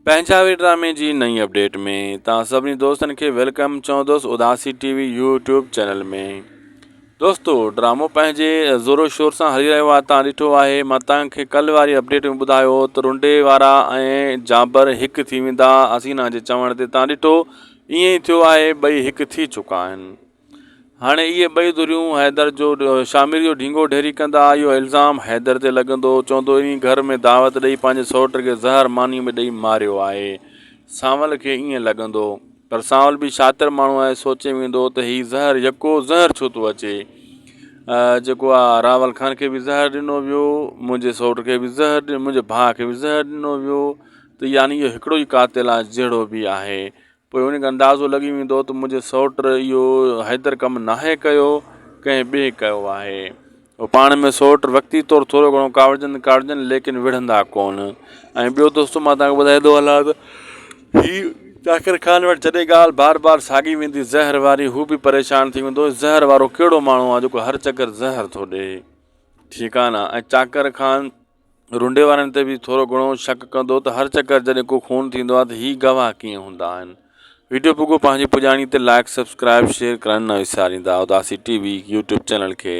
پنهنجا وي ڊرامي جي نئين اپڊيٽ ۾ توهان سڀني دوستن کي welcome چوندس Udasi T V YouTube channel ۾ دوستو ڊرامو پنهنجي زور و شور سان هلي رهيو آهي توهان ڏٺو آهي مان توهان کي ڪل واري اپڊيٽ ۾ ٻڌايو هو ته رنڊي وارا ۽ جابر هڪ ٿي ويندا حسينا جي چوڻ تي توهان ڏٺو ائين ئي ٿيو آهي ٻئي هڪ ٿي چڪا آهن هاڻي اهي ٻئي ڌريون حيدر جو شامير جو ڍينگو ڍيري ڪندا. اهو الزام حيدر تي لڳندو. چوندو انهي گهر ۾ دعوت ڏئي پنهنجي سئوٽ کي زهر مانيء ۾ ڏئي ماريو آهي. سانول کي ائين لڳندو. پر سانول به شاطر ماڻهو آهي سوچي ويندو ته هي زهر يڪو زهر ڇو ٿو اچي. جيڪو آ راول خان کي به زهر ڏنو ويو، منهنجي سئوٽ کي به زهر منهنجي ڀاء کي به زهر ڏنو ويو ته يعني اهو هڪڙو ئي قاتل آهي جهڙو به آهي. پوء ان کي اندازو لڳي ويندو ته منهنجي سئوٽ اهو حيدر ڪم ناهي ڪيو، ڪنهن ٻئي ڪيو آهي. هو پاڻ ۾ سئوٽ وقتي طور ٿورو گهڻو ڪاوڙجن ڪاوڙجن ليڪن وڙهندا ڪونه. ۽ ٻيو دوستو مان توهان کي ٻڌائي ٿو هلان ته هي چاڪر خان وٽ جڏهن ڳالهه بار بار ساڳي ويندي زهر واري هو به پريشان ٿي ويندو زهر وارو ڪهڙو ماڻهو آهي جيڪو هر چڪر زهر ٿو ڏئي. ٺيڪ آهي نه ۽ چاڪر خان رنڊي وارن تي به ٿورو گهڻو شڪ ڪندو ته هر چڪر جڏهن ڪو خون ٿيندو آهي ته هي گواهه ڪيئن هوندا آهن. ويڊيو پڳو پنهنجي پڄاڻي تي لائڪ سبسڪرائب شيئر ڪرڻ نه وساريندا Udasi T V YouTube channel کي.